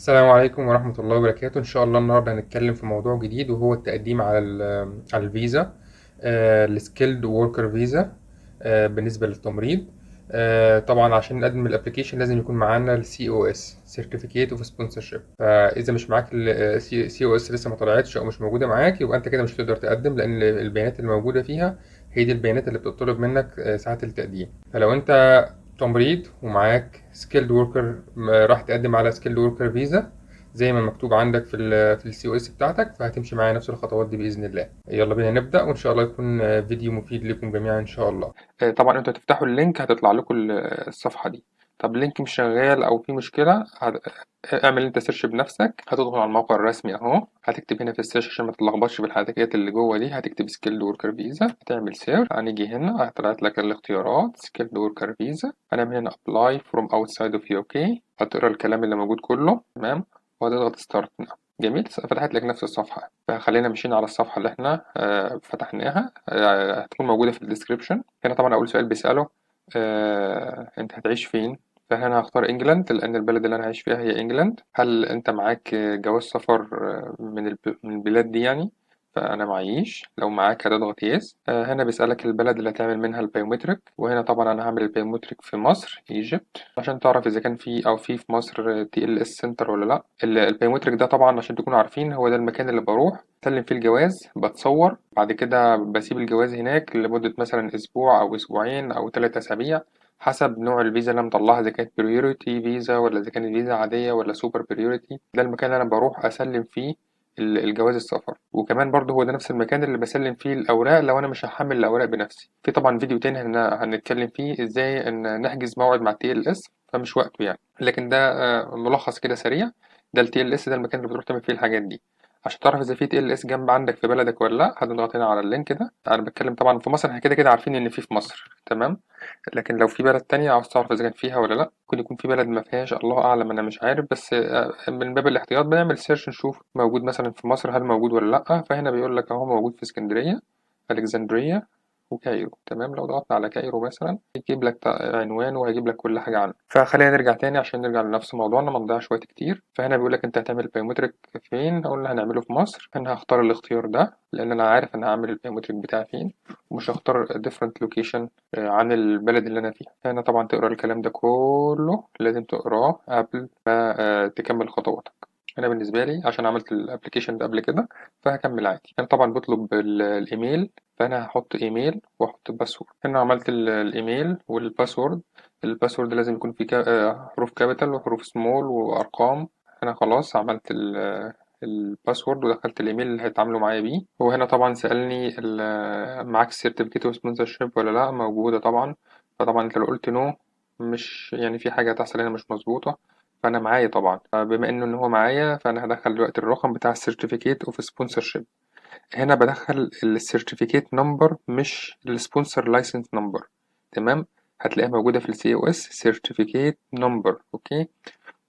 السلام عليكم ورحمة الله وبركاته. إن شاء الله النهاردة هنتكلم في موضوع جديد، وهو التقديم على الفيزا، ال skilled worker visa بالنسبة للتمريض. طبعا عشان نقدم ال application لازم يكون معانا ال COS، Certificate of Sponsorship. فإذا مش معاك ال COS، لسه ما طلعتش أو مش موجودة معاك، يبقى أنت كده مش هتقدر تقدم، لأن البيانات اللي موجودة فيها هي دي البيانات اللي بتطلب منك ساعة التقديم. فلو أنت تمريض ومعاك skilled worker، راح تقدم على skilled worker visa زي ما مكتوب عندك في ال COS بتاعتك، فهتمشي معايا نفس الخطوات دي باذن الله. يلا بينا نبدا، وان شاء الله يكون فيديو مفيد لكم جميعا ان شاء الله. طبعا انتوا هتفتحوا ال link، هتطلع لكم الصفحة دي. طب ال link مش شغال او في مشكله، اعمل انت search بنفسك. هتدخل على الموقع الرسمي اهو، هتكتب هنا في ال search عشان ما تتلخبطش بالحاجات اللي جوه دي، هتكتب skilled worker visa، هتعمل search. هنيجي هنا، طلعت لك الاختيارات skilled worker visa. هنعمل هنا apply from outside of UK. هتقرا الكلام اللي موجود كله، تمام، وهتضغط start now. جميل، فتحت لك نفس الصفحة. فخلينا ماشيين على الصفحة اللي احنا فتحناها، هتكون موجودة في ال description. هنا طبعا أول سؤال بيسأله انت هتعيش فين؟ فهنا هختار England، لأن البلد اللي أنا عايش فيها هي England. هل أنت معاك جواز سفر من البلاد دي يعني؟ فأنا معيش. لو معاك هتضغط yes. هنا بيسألك البلد اللي هتعمل منها ال biometric، وهنا طبعا أنا هعمل ال biometric في مصر، Egypt، عشان تعرف إذا كان في أو في مصر TLS center ولا لأ. ال biometric ده طبعا عشان تكونوا عارفين، هو ده المكان اللي بروح اسلم فيه الجواز، بتصور، بعد كده بسيب الجواز هناك لمدة مثلا أسبوع أو أسبوعين أو 3 أسابيع، حسب نوع الفيزا اللي انا مطلعها، اذا كانت priority visa ولا اذا كانت فيزا عادية ولا super priority. ده المكان اللي انا بروح اسلم فيه الجواز السفر، وكمان برضه هو ده نفس المكان اللي بسلم فيه الاوراق لو انا مش هحمل الاوراق بنفسي. في طبعا فيديو تاني هنتكلم فيه ازاي ان نحجز موعد مع TLS، فمش وقته يعني، لكن ده ملخص كده سريع. ده ال TLS، ده المكان اللي بتروح تعمل فيه الحاجات دي. عشان تعرف اذا في TLS جنب عندك في بلدك ولا لا، هتضغط هنا على ال link ده. انا بتكلم طبعا في مصر، احنا كده كده عارفين ان في مصر، تمام، لكن لو في بلد تانية عاوز تعرف اذا كان فيها ولا لا، ممكن يكون في بلد ما فيهاش، الله اعلم، انا مش عارف، بس من باب الاحتياط بنعمل search نشوف موجود مثلا في مصر، هل موجود ولا لا. فهنا بيقول لك اهو موجود في اسكندرية، Alexandria و Cairo، تمام. لو ضغطنا على Cairo مثلا يجيب لك عنوان وهيجيب لك كل حاجة عنه. فخلينا نرجع تاني عشان نرجع لنفس موضوعنا، ما نضيعش وقت كتير. فهنا بيقول لك انت هتعمل biometric فين؟ قلنا هنعمله في مصر. انا هختار الاختيار ده لان انا عارف انا هعمل ال biometric بتاعي فين، ومش هختار different location عن البلد اللي انا فيها. هنا طبعا تقرا الكلام ده كله، لازم تقراه قبل ما تكمل خطواتك. انا بالنسبة لي عشان عملت ال application ده قبل كده فهكمل عادي. انا طبعا بطلب الايميل، فانا هحط ايميل واحط password. هنا عملت ال email وال password. ال password لازم يكون فيه حروف capital وحروف سمول وارقام. انا خلاص عملت ال password ودخلت الايميل اللي هيتعاملوا معايا بيه. هو هنا طبعا سألني معاك certificate of sponsorship ولا لا، موجودة طبعا. فطبعا انت لو قلت no، مش يعني في حاجة هتحصل هنا مش مظبوطة. فأنا معايا طبعا، بما إنه إن هو معايا، فأنا هدخل دلوقتي الرقم بتاع ال certificate of sponsorship. هنا بدخل ال certificate number مش ال sponsor license number، تمام. هتلاقيها موجودة في ال COS، certificate number، okay.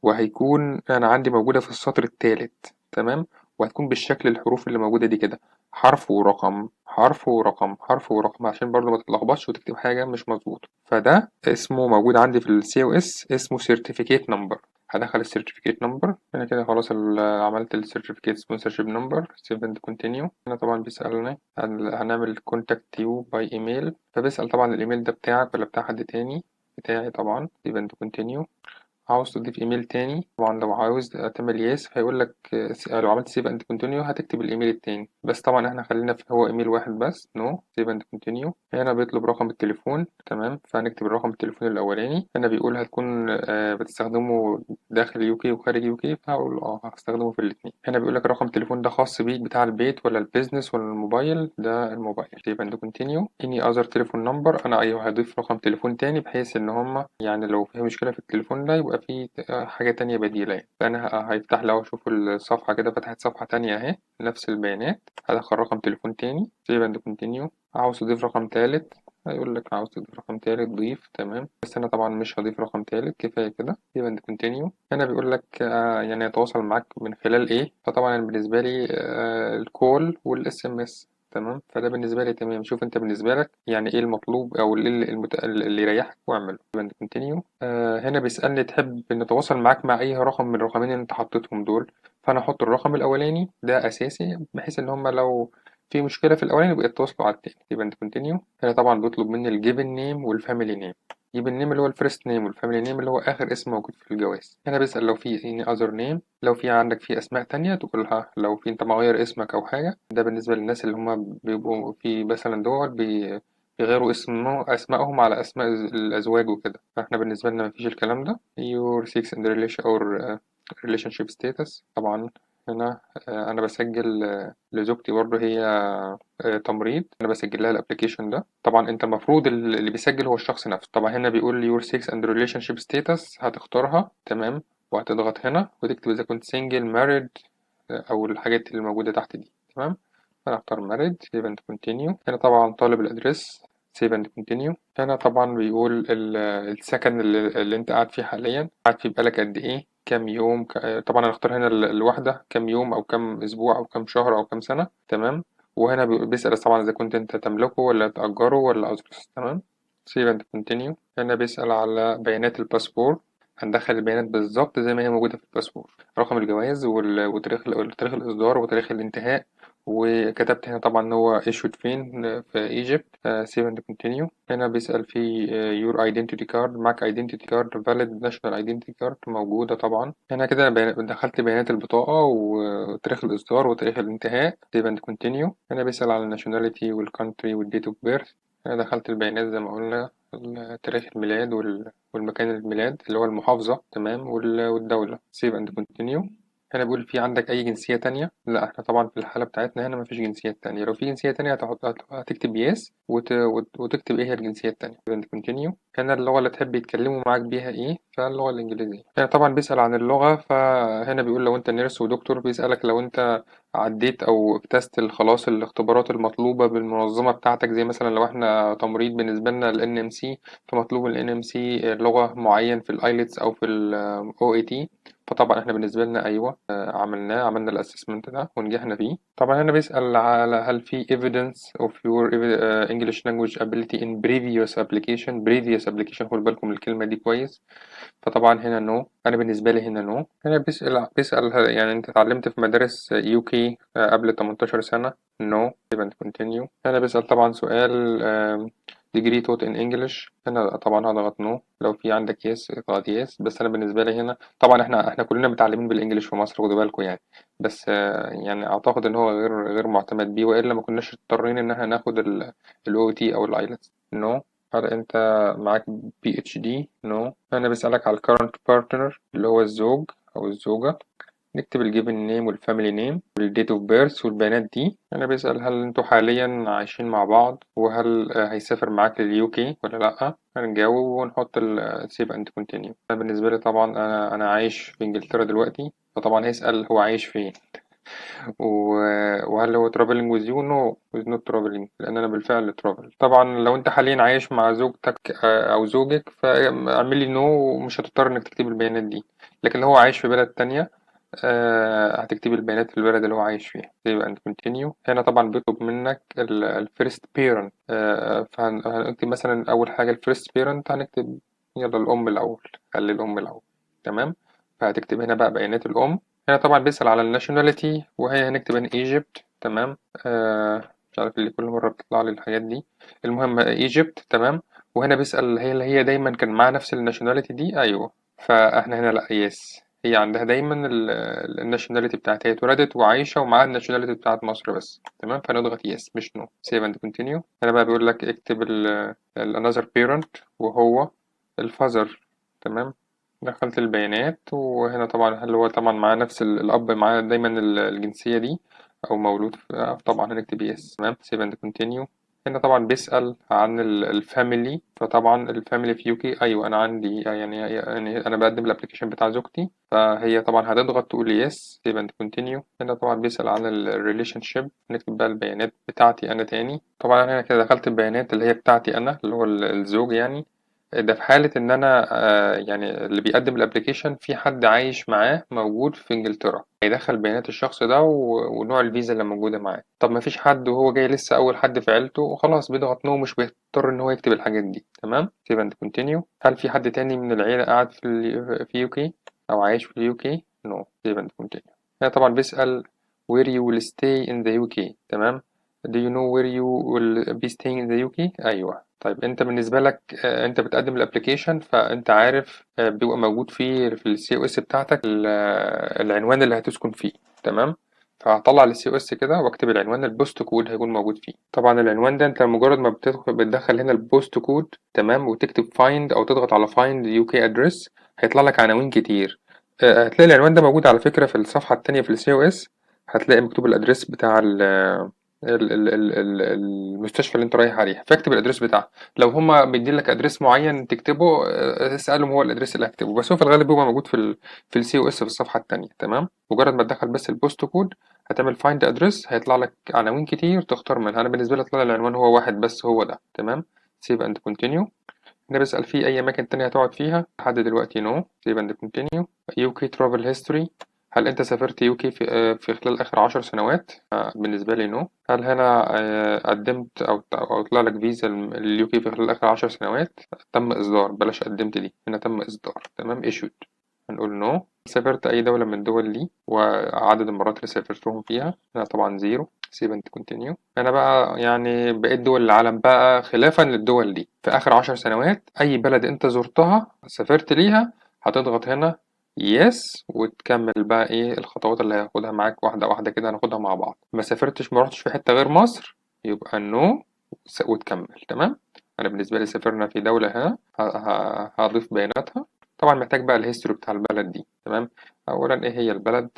وهيكون أنا عندي موجودة في السطر الثالث، تمام، وهتكون بالشكل الحروف اللي موجودة دي كده، حرف ورقم، حرف ورقم، حرف ورقم، عشان برضو ما تتلخبطش وتكتب حاجة مش مظبوطة. فده اسمه موجود عندي في ال COS، اسمه certificate number. هدخل ال certificate number هنا كده. خلاص، عملت ال certificate sponsorship number، save and continue. هنا طبعا بيسألني هنعمل contact you by email، فبيسأل طبعا الايميل ده بتاعك ولا بتاع حد تاني؟ بتاعي طبعا، save and continue. عاوز تضيف ايميل تاني؟ طبعا لو عاوز تعمل yes هيقول لك لو عملت save and continue هتكتب الايميل التاني، بس طبعا احنا خلينا في هو ايميل واحد بس، no، save and continue. هنا بيطلب رقم التليفون، تمام، فهنكتب الرقم التليفون الاولاني. هنا بيقول هتكون بتستخدمه داخل UK وخارج UK، فهقول اه هستخدمه في الاثنين. هنا بيقول لك رقم التليفون ده خاص بيك بتاع البيت ولا ال business ولا الموبايل؟ ده الموبايل، save and continue. any other telephone number، انا ايوه هضيف رقم تليفون تاني بحيث ان هما يعني لو في مشكلة في التليفون ده يبقى في حاجة تانية بديلة يعني. فأنا هيفتح، لو أشوف الصفحة كده فتحت صفحة تانية أهي، نفس البيانات، هدخل رقم تليفون تاني، save and continue. عاوز تضيف رقم تالت؟ هيقول لك عاوز تضيف رقم تالت ضيف، تمام، بس أنا طبعا مش هضيف رقم تالت، كفاية كده، save and continue. هنا بيقول لك يعني يتواصل معاك من خلال إيه؟ فطبعا بالنسبة لي ال call وال SMS. تمام. فده بالنسبة لي تمام. شوف انت بالنسبة لك يعني ايه المطلوب او ايه اللي يريحك واعمله. continue. هنا بيسألني تحب نتواصل معاك مع اي رقم من الرقمين اللي انت حطيتهم دول، فانا احط الرقم الاولاني ده اساسي، بحيث ان هما لو في مشكلة في الاولاني يبقى يتواصلوا على التاني. يبقى انت continue. هنا طبعا بيطلب مني ال given name وال family name. given name اللي هو ال first name، وال family name اللي هو اخر اسم موجود في الجواز. هنا بيسأل لو في any other name، لو في عندك في اسماء تانية تقولها، لو في انت مغير اسمك او حاجة. ده بالنسبة للناس اللي هما بيبقوا في مثلا دول بيغيروا اسمائهم على اسماء الازواج وكده، فاحنا بالنسبة لنا مفيش الكلام ده. your sex and relation or relationship status. طبعا هنا انا بسجل لزوجتي برضه، هي تمريض، انا بسجل لها ال application ده. طبعا انت المفروض اللي بيسجل هو الشخص نفسه. طبعا هنا بيقول your sex and relationship status، هتختارها تمام، وهتضغط هنا وتكتب اذا كنت single، married، او الحاجات اللي موجودة تحت دي. تمام. انا اختار married، save and continue. هنا طبعا طالب ال address، save and continue. هنا طبعا بيقول السكن اللي انت قاعد فيه حاليا، قاعد فيه بقالك قد ايه، كام يوم، طبعا هنختار هنا الوحدة، كام يوم او كام اسبوع او كام شهر او كام سنة. تمام. وهنا بيسأل طبعا اذا كنت انت تملكه ولا تأجره ولا others. تمام. save and continue. هنا بيسأل على بيانات الباسبور، هندخل البيانات بالظبط زي ما هي موجودة في الباسبور، رقم الجواز وتاريخ تاريخ الإصدار وتاريخ الانتهاء، وكتبت هنا طبعا إن هو issued فين، في Egypt. Save and continue. هنا بيسأل في your identity card، معاك identity card valid national identity card موجودة طبعا. هنا كده دخلت بيانات البطاقة وتاريخ الإصدار وتاريخ الانتهاء. save and continue. هنا بيسأل على nationality وال country وال date of birth. هنا دخلت البيانات زي ما قلنا، تاريخ الميلاد والمكان الميلاد اللي هو المحافظة، تمام، والدولة. save and continue. هنا بيقول في عندك أي جنسية تانية؟ لا، احنا طبعا في الحالة بتاعتنا هنا مفيش جنسية تانية. لو في جنسية تانية هتكتب yes وتكتب ايه هي الجنسية التانية. save and continue. هنا اللغة اللي تحب يتكلموا معاك بيها ايه؟ فاللغة الإنجليزية. هنا طبعا بيسأل عن اللغة، فهنا بيقول لو انت nurse ودكتور، بيسألك لو انت عديت او اجتزت خلاص الاختبارات المطلوبة بالمنظمة بتاعتك، زي مثلا لو احنا تمريض بالنسبة لنا ال NMC، فمطلوب ال NMC لغة معين في ال IELTS او في ال OET. فطبعا احنا بالنسبة لنا ايوه، عملنا ال assessment ده ونجحنا فيه. طبعا هنا بيسأل على هل في evidence of your English language ability in previous application. previous application، خد بالكم من الكلمة دي كويس. فطبعا هنا no، انا بالنسبة لي هنا no. هنا بيسأل يعني انت اتعلمت في مدارس UK قبل 18 سنة؟ no. save and continue. هنا بيسأل طبعا سؤال degree taught in English، هنا طبعا هضغط no. لو في عندك yes اضغط yes، بس انا بالنسبة لي هنا طبعا احنا كلنا متعلمين بال English في مصر، خدوا بالكم يعني، بس يعني اعتقد ان هو غير معتمد بيه، والا ما كناش اضطرينا ان احنا ناخد ال OET او ال IELTS. no. هل انت معاك PhD؟ no. هنا بيسألك على ال current partner اللي هو الزوج او الزوجة، نكتب ال given name وال family name وال date of birth والبيانات دي. هنا بيسأل هل انتوا حاليا عايشين مع بعض، وهل هيسافر معاك لل UK ولا لأ. هنجاوب ونحط ال save and continue. انا بالنسبة لي طبعا انا عايش في انجلترا دلوقتي، فطبعا هيسأل هو عايش فين، وهل هو traveling with you؟ no، is not traveling، لأن أنا بالفعل travel. طبعا لو أنت حاليا عايش مع زوجتك أو زوجك فاعمل لي no، ومش هتضطر إنك تكتب البيانات دي. لكن لو هو عايش في بلد تانية، هتكتب البيانات في البلد اللي هو عايش فيها. save and continue. هنا طبعا بيطلب منك ال first parent، فهنكتب مثلا أول حاجة ال first parent، هنكتب يلا الأم الأول، خلي الأم الأول، تمام. فهتكتب هنا بقى بيانات الأم. هنا طبعا بيسأل على ال nationality، وهي هنكتب ان Egypt، تمام. مش عارف اللي كل مرة بتطلع لي الحاجات دي، المهم Egypt، تمام. وهنا بيسأل هي اللي هي دايما كان معاها نفس ال nationality دي، ايوه، فاحنا هنا لا yes، هي عندها دايما ال nationality بتاعتها، هي اتولدت وعايشة ومعاها ال nationality بتاعت مصر بس، تمام. فنضغط yes مش no. save and continue. هنا بقى بيقول لك اكتب ال another parent وهو ال father، تمام. دخلت البيانات، وهنا طبعا هل هو طبعا معاه نفس الأب معاه دايما الجنسية دي أو مولود في، طبعا هنكتب yes، تمام. save and continue. هنا طبعا بيسأل عن ال family، فطبعا ال family في UK، أيوة أنا عندي يعني أنا بقدم ال application بتاع زوجتي، فهي طبعا هتضغط تقول yes. save and continue. هنا طبعا بيسأل عن ال relationship، نكتب بقى البيانات بتاعتي أنا تاني. طبعا أنا هنا كده دخلت البيانات اللي هي بتاعتي أنا اللي هو الزوج يعني. ده في حالة إن أنا يعني اللي بيقدم ال application في حد عايش معاه موجود في إنجلترا، هيدخل بيانات الشخص ده ونوع الفيزا اللي موجودة معاه. طب ما فيش حد وهو جاي لسه أول حد في عيلته، وخلاص بيضغط no، مش بيضطر إن هو يكتب الحاجات دي. تمام، save and continue. هل في حد تاني من العيلة قاعد في UK أو عايش في ال UK؟ no، save and continue. هنا طبعا بيسأل where you will stay in the UK. تمام، do you know where you will be staying in the UK؟ أيوه. طيب أنت بالنسبة لك، أنت بتقدم ال application، فأنت عارف، بيبقى موجود فيه في ال COS بتاعتك العنوان اللي هتسكن فيه. تمام، فهطلع ال COS كده واكتب العنوان، ال post code هيكون موجود فيه. طبعا العنوان ده انت مجرد ما بتدخل هنا ال post code، تمام، وتكتب find او تضغط على find UK address، هيطلع لك عناوين كتير. هتلاقي العنوان ده موجود على فكرة في الصفحة التانية في ال COS، هتلاقي مكتوب ال address بتاع المستشفى اللي انت رايح عليها، فاكتب ال address بتاعها. لو هما مدين لك address معين تكتبه، اسالهم هو ال address اللي هكتبه، بس هو في الغالب بيبقى موجود في ال COS في الصفحه الثانيه. تمام، مجرد ما تدخل بس ال post code هتعمل find address، هيطلع لك عناوين كتير تختار منها. انا بالنسبه لي طلع العنوان هو واحد بس، هو ده. تمام، save and continue. هنا بيسأل فيه أي أماكن تانية هتقعد فيها، لحد دلوقتي no، save and continue. UK travel history، هل أنت سافرت UK في خلال آخر 10 سنوات؟ بالنسبة لي no. هل هنا قدمت أو طلع لك فيزا ال UK في خلال آخر 10 سنوات؟ تم إصدار، بلاش قدمت دي، هنا تم إصدار. تمام، issued، هنقول no. سافرت أي دولة من الدول دي وعدد المرات اللي سافرتهم فيها؟ هنا طبعا zero، save and continue. هنا بقى يعني بقيت دول العالم بقى خلافا للدول دي في آخر 10 سنوات، أي بلد أنت زرتها سافرت ليها هتضغط هنا yes وتكمل بقى ايه الخطوات اللي هياخدها معاك واحدة واحدة كده، هناخدها مع بعض. ما سافرتش، ما رحتش في حتة غير مصر، يبقى no وتكمل. تمام، أنا بالنسبة لي سافرنا في دولة هنا، هضيف بياناتها. طبعا محتاج بقى ال history بتاع البلد دي. تمام، أولا ايه هي البلد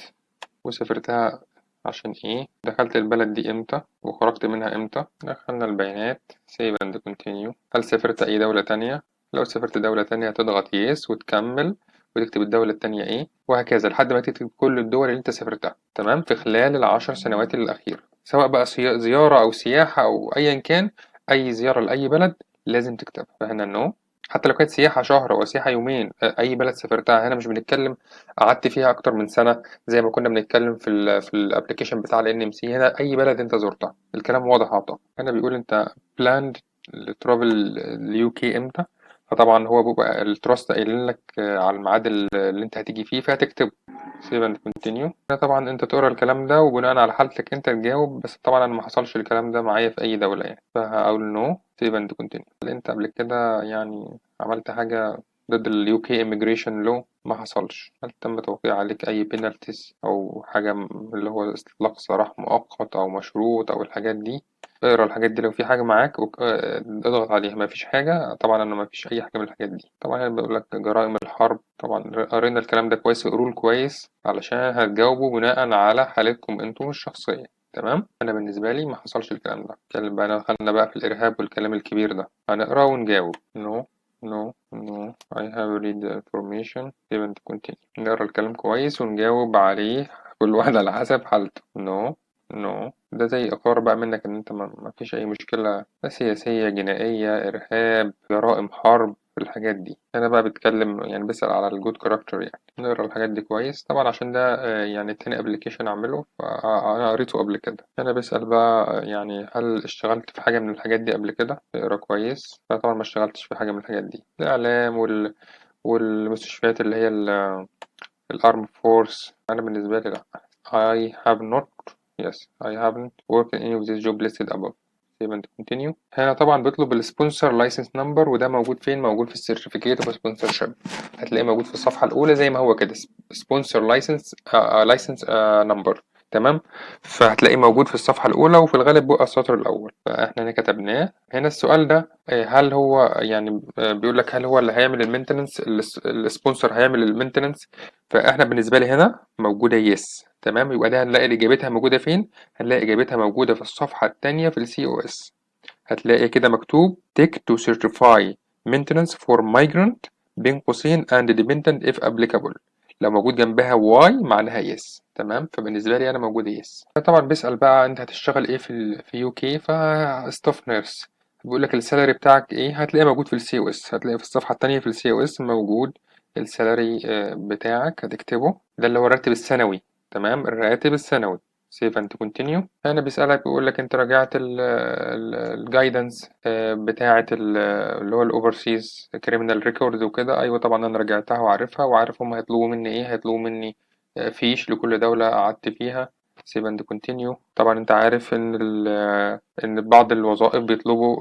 وسافرتها عشان ايه، دخلت البلد دي امتى وخرجت منها امتى. دخلنا البيانات، save and continue. هل سافرت اي دولة تانية؟ لو سافرت دولة تانية تضغط yes وتكمل وتكتب الدولة التانية ايه، وهكذا لحد ما تكتب كل الدول اللي انت سافرتها. تمام، في خلال ال10 سنوات الأخيرة، سواء بقى زيارة أو سياحة أو أيا كان، أي زيارة لأي بلد لازم تكتبها. فهنا no، حتى لو كانت سياحة شهر أو سياحة يومين، أي بلد سافرتها. هنا مش بنتكلم قعدت فيها أكتر من سنة زي ما كنا بنتكلم في ال application بتاع ال NMC. هنا أي بلد أنت زرتها، الكلام واضح أعتقد. هنا بيقول أنت planned travel ال UK إمتى، فطبعا هو بيبقى ال trust قايلين لك على الميعاد اللي انت هتيجي فيه، فهتكتب save and continue. هنا طبعا انت تقرا الكلام ده وبناء على حالتك انت تجاوب، بس طبعا انا ما حصلش الكلام ده معايا في اي دولة يعني، فهقول no، save and continue. هل انت قبل كده عملت حاجة ضد ال UK immigration law؟ ما حصلش. هل تم توقيع عليك اي penalties او حاجة اللي هو اطلاق سراح مؤقت او مشروط او الحاجات دي؟ اقرا الحاجات دي، لو في حاجة معاك اضغط عليها. ما فيش حاجة، طبعا انا ما فيش اي حاجة من الحاجات دي. طبعا هنا بيقول لك جرائم الحرب، طبعا قرينا الكلام ده كويس، اقروه كويس علشان هتجاوبوا بناء على حالتكم انتم الشخصية. تمام، انا بالنسبة لي ما حصلش الكلام ده. اتكلم بقى، دخلنا بقى في الارهاب والكلام الكبير ده، هنقرا ونجاوب. no no no I have read the information، save and continue. نقرا الكلام كويس ونجاوب عليه كل واحد على حسب حالته. no no، ده زي إقرار بقى منك إن أنت ما فيش أي مشكلة لا سياسية جنائية إرهاب جرائم حرب الحاجات دي. أنا بقى بتكلم بسأل على ال good character يعني. نقرا الحاجات دي كويس طبعا عشان ده، تاني application أعمله، فأنا قريته قبل كده. أنا بسأل بقى هل اشتغلت في حاجة من الحاجات دي قبل كده؟ اقرا كويس. فطبعا ما اشتغلتش في حاجة من الحاجات دي، الإعلام والمستشفيات اللي هي ال armed force، أنا بالنسبة لي لأ. I have not, yes, I haven't worked in any of these job listed above. Save and continue. هنا طبعا بيطلب ال sponsor license number، وده موجود فين؟ موجود في ال certificate of sponsorship، هتلاقيه موجود في الصفحة الأولى زي ما هو كده، sponsor license number. تمام، فهتلاقيه موجود في الصفحة الأولى وفي الغالب بيبقى السطر الأول، فإحنا هنا كتبناه. هنا السؤال ده، هل هو بيقول لك هل هو اللي هيعمل ال maintenance، ال sponsor هيعمل ال maintenance؟ فإحنا بالنسبة لي هنا موجودة yes. تمام، يبقى ده هنلاقي إجابتها موجودة فين؟ هنلاقي إجابتها موجودة في الصفحة التانية في ال COS، هتلاقي كده مكتوب tick to certify maintenance for migrant بين قوسين and dependent if applicable، لو موجود جنبها Y معناها yes. تمام، فبالنسبة لي أنا موجودة yes. طبعا بيسأل بقى أنت هتشتغل إيه في UK؟ ف staff nurse. بيقول لك ال salary بتاعك ايه، هتلاقيه موجود في ال COS، هتلاقيه في الصفحة التانية في ال COS موجود ال salary بتاعك، هتكتبه ده اللي هو الراتب السنوي. تمام، الراتب السنوي. save and continue. هنا بيسألك بيقول لك انت راجعت ال guidance بتاعة اللي هو ال overseas criminal record وكده. ايوه طبعا انا راجعتها وعارفها، وعارف هم هيطلبوا مني ايه، هيطلبوا مني فيش لكل دولة قعدت فيها. save and continue. طبعا انت عارف ان ان بعض الوظائف بيطلبوا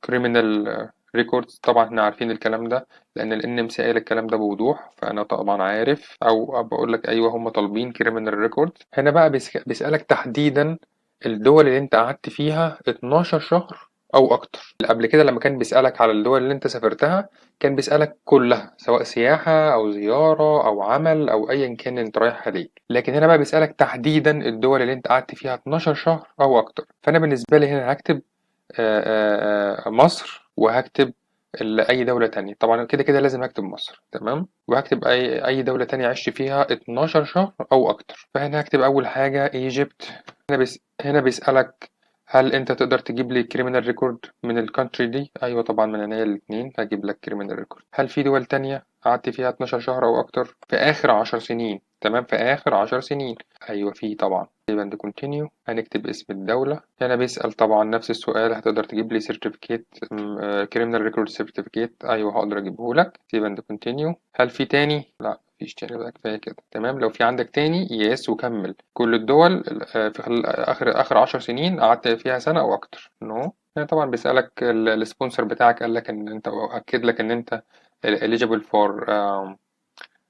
criminal records، طبعا احنا عارفين الكلام ده لان ال NMC قايل الكلام ده بوضوح، فانا طبعا عارف او بقول لك ايوه هم طالبين criminal records. هنا بقى بيسالك تحديدا الدول اللي انت قعدت فيها 12 شهر او اكتر. قبل كده لما كان بيسالك على الدول اللي انت سافرتها كان بيسالك كلها، سواء سياحه او زياره او عمل او ايا كان انت رايح ليه، لكن هنا بقى بيسالك تحديدا الدول اللي انت قعدت فيها 12 شهر او اكتر. فانا بالنسبه لي هنا هكتب مصر، وهكتب اي دوله تانية، طبعا كده كده لازم هكتب مصر. تمام، وهكتب اي دوله تانية عشت فيها 12 شهر او اكتر. فهنا هكتب اول حاجه Egypt. هنا بيسالك هل انت تقدر تجيب لي criminal record من ال country دي؟ ايوه طبعا من عينيا الاتنين هجيب لك criminal record. هل في دول تانية قعدت فيها 12 شهر او اكتر في اخر 10 سنين؟ تمام، في اخر 10 سنين، ايوه في طبعا. save and continue. هنكتب اسم الدولة. هنا بيسأل طبعا نفس السؤال، هتقدر تجيب لي certificate، criminal record certificate؟ ايوه هقدر اجيبه لك. save and continue. هل في تاني؟ لا مفيش تاني بقى، كفايه كده. تمام، لو في عندك تاني yes وكمل. كل الدول في خلال اخر 10 سنين قعدت فيها سنه او اكتر. no. هنا طبعا بيسألك ال sponsor بتاعك قال لك ان انت، أو اكد لك ان انت eligible for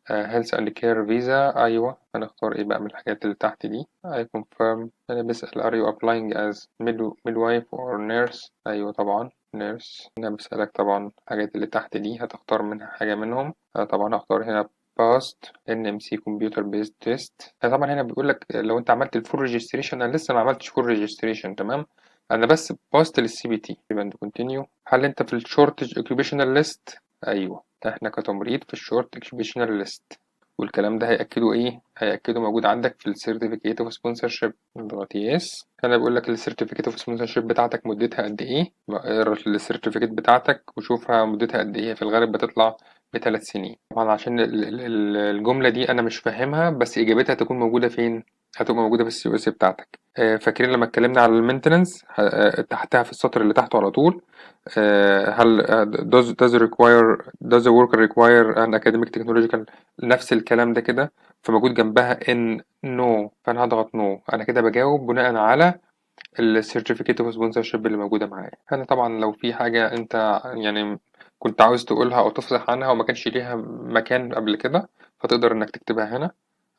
health and care visa. ايوه، هنختار ايه بقى من الحاجات اللي تحت دي؟ I confirm. هنا بيسأل are you applying as midwife or nurse؟ ايوه طبعا nurse. هنا بيسألك طبعا الحاجات اللي تحت دي هتختار منها حاجة منهم. أنا طبعا هختار هنا passed NMC computer based test. طبعا هنا بيقول لك لو انت عملت ال full registration، انا لسه ما عملتش full registration. تمام، انا بس passed لل CBT. save and continue. هل انت في ال shortage occupational list؟ ايوه، احنا كتمريض في ال short occupational list. والكلام ده هيأكده ايه؟ هيأكده موجود عندك في ال certificate of sponsorship. نضغط yes. هنا بيقول لك ال certificate of sponsorship بتاعتك مدتها قد ايه؟ اقرا ال certificate بتاعتك وشوفها مدتها قد ايه، في الغالب بتطلع ب3 سنين. طبعا عشان الجملة دي انا مش فاهمها، بس اجابتها تكون موجودة فين؟ هتبقى موجودة في ال COS بتاعتك. فاكرين لما اتكلمنا على ال maintenance تحتها في السطر اللي تحته على طول، هل does require does the worker require an academic technological، نفس الكلام ده كده، فموجود جنبها ان no، فانا هضغط no. انا كده بجاوب بناء على ال certificate of sponsorship اللي موجودة معايا. انا طبعا لو في حاجة انت يعني كنت عاوز تقولها او تفصح عنها وما كانش ليها مكان قبل كده، فتقدر انك تكتبها هنا.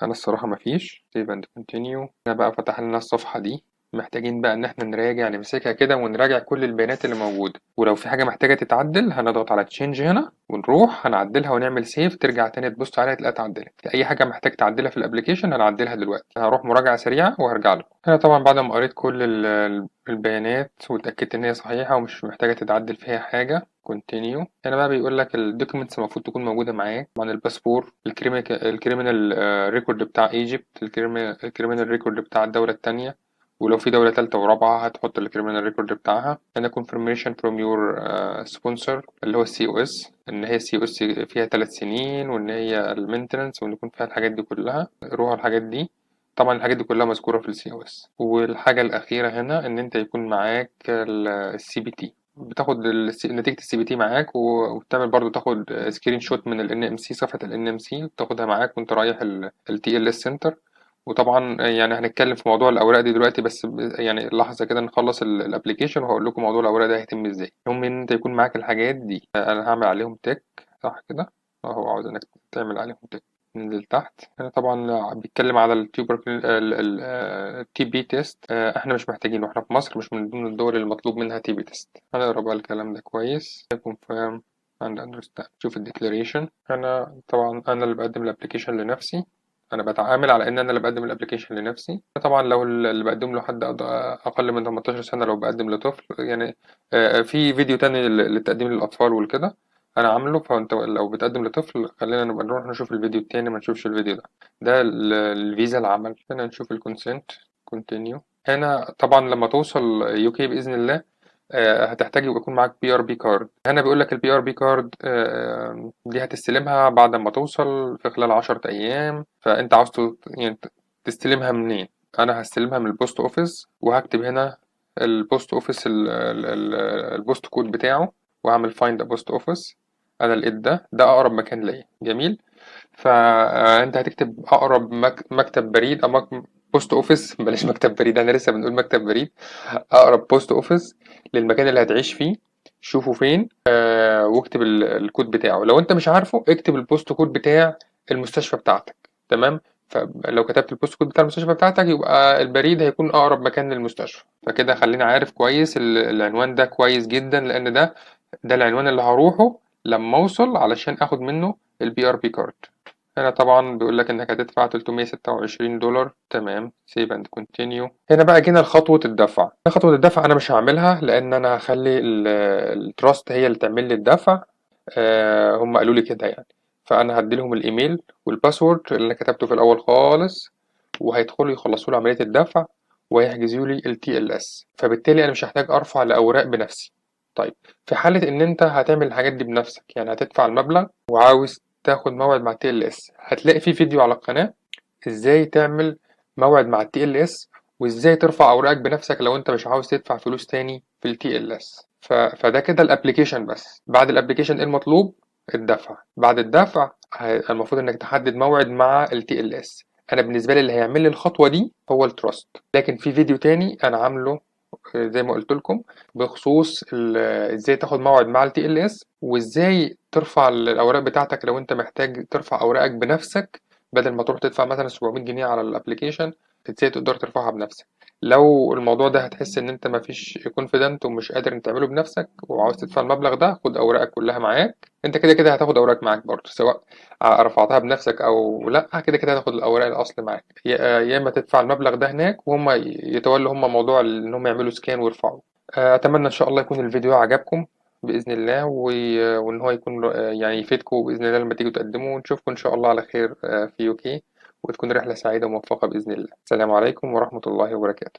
انا الصراحة مفيش. save and continue. هنا بقى فتح لنا الصفحة دي، محتاجين بقى ان احنا نراجع، نمسكها كده ونراجع كل البيانات اللي موجودة، ولو في حاجة محتاجة تتعدل هنضغط على change هنا ونروح هنعدلها ونعمل save، ترجع تاني تبص عليها تلاقيها اتعدلت. اي حاجة محتاج تعدلها في ال application هنعدلها دلوقتي. هروح مراجعة سريعة وهرجع لكم. هنا طبعا بعد ما قريت كل البيانات واتأكدت ان هي صحيحة ومش محتاجة تتعدل فيها حاجة، continue. هنا بقى بيقول لك ال documents المفروض تكون موجودة معاك، طبعا الباسبور، ال criminal record بتاع Egypt، ال criminal record بتاع الدولة التانية، ولو في دولة تالتة ورابعة هتحط ال criminal record بتاعها. هنا confirmation from your sponsor اللي هو ال COS، ان هي ال COS فيها 3 سنين، وان هي ال maintenance، وان يكون فيها الحاجات دي كلها. روها الحاجات دي، طبعا الحاجات دي كلها مذكورة في ال COS. والحاجة الأخيرة هنا إن أنت يكون معاك ال CBT، بتاخد نتيجة ال CBT معاك، وبتعمل برضو تاخد screenshot من ال NMC، صفحة ال NMC بتاخدها معاك وانت رايح ال TLS center. وطبعا يعني هنتكلم في موضوع الأوراق دي دلوقتي، بس يعني لحظة كده نخلص ال application وهقول لكم موضوع الأوراق ده هيتم ازاي. المهم إن أنت يكون معاك الحاجات دي. أنا هعمل عليهم tick صح كده، أهو عاوز إنك تعمل عليهم tick. ننزل تحت. هنا طبعا بيتكلم على ال tuber ال TB test، احنا مش محتاجينه، احنا في مصر مش من ضمن الدول اللي المطلوب منها TB test. هنقرا بقى الكلام ده كويس. confirm and understand. شوف ال declaration. انا طبعا انا اللي بقدم ال application لنفسي، انا بتعامل على ان انا اللي بقدم ال application لنفسي. طبعا لو اللي بقدم له حد اقل من 18 سنه، لو بقدم لطفل يعني، في فيديو تاني للتقديم للاطفال والكده انا عامله، فانت لو بتقدم لطفل خلينا نبقى نروح نشوف الفيديو التاني، ما نشوفش الفيديو ده. ده الفيزا العمل. هنا نشوف ال consent، continue. هنا طبعا لما توصل UK باذن الله هتحتاج يبقى يكون معاك BRP card. هنا بيقول لك ال BRP card دي هتستلمها بعد ما توصل في خلال 10 ايام. فانت عاوز يعني تستلمها منين؟ انا هستلمها من ال post office، وهكتب هنا ال post office ال post code بتاعه، وهعمل find post office. انا لقيت ده اقرب مكان ليا. جميل. فانت هتكتب اقرب مكتب بريد او post office، بلاش مكتب بريد، احنا لسه بنقول مكتب بريد. اقرب post office للمكان اللي هتعيش فيه، شوفه فين، واكتب الكود بتاعه. لو انت مش عارفه اكتب ال post code بتاع المستشفى بتاعتك. تمام. فلو كتبت ال post code بتاع المستشفى بتاعتك يبقى البريد هيكون اقرب مكان للمستشفى. فكده خلينا عارف كويس العنوان ده كويس جدا، لان ده العنوان اللي هروحه لما اوصل علشان اخد منه ال BRP card. هنا طبعا بيقول لك انك هتدفع $326. تمام، save and continue. هنا بقى جينا لخطوة الدفع. خطوة الدفع انا مش هعملها لان انا هخلي ال trust هي اللي تعمل لي الدفع. هم قالوا لي كده يعني، فانا هدي لهم الايميل وال password اللي انا كتبته في الاول خالص، وهيدخلوا يخلصوا لي عملية الدفع وهيحجزوا لي ال TLS. فبالتالي انا مش هحتاج ارفع الاوراق بنفسي. طيب في حالة ان انت هتعمل الحاجات دي بنفسك، يعني هتدفع المبلغ وعاوز تاخد موعد مع ال TLS، هتلاقي في فيديو على القناة ازاي تعمل موعد مع ال TLS وازاي ترفع اوراقك بنفسك لو انت مش عاوز تدفع فلوس تاني في ال TLS. فده كده ال application بس. بعد ال application ايه المطلوب؟ الدفع. بعد الدفع المفروض انك تحدد موعد مع ال TLS. انا بالنسبة لي اللي هيعمل لي الخطوة دي هو ال trust، لكن في فيديو تاني انا عامله زي ما قلت لكم بخصوص ازاي تاخد موعد مع ال TLS وازاي ترفع الاوراق بتاعتك لو انت محتاج ترفع اوراقك بنفسك بدل ما تروح تدفع مثلا 700 جنيه على ال application، ازاي تقدر ترفعها بنفسك. لو الموضوع ده هتحس ان انت مفيش confident ومش قادر ان تعمله بنفسك وعاوز تدفع المبلغ ده، خد اوراقك كلها معاك. انت كده كده هتاخد اوراقك معاك برضه، سواء رفعتها بنفسك او لا، كده كده هتاخد الاوراق الاصل معاك. يا اما تدفع المبلغ ده هناك وهم يتولوا هم موضوع ان هم يعملوا scan ويرفعوا. اتمنى ان شاء الله يكون الفيديو عجبكم باذن الله، وان هو يكون يعني يفيدكم باذن الله لما تيجوا تقدموا، ونشوفكم ان شاء الله على خير في UK، وتكون رحلة سعيدة وموفقة بإذن الله. السلام عليكم ورحمة الله وبركاته.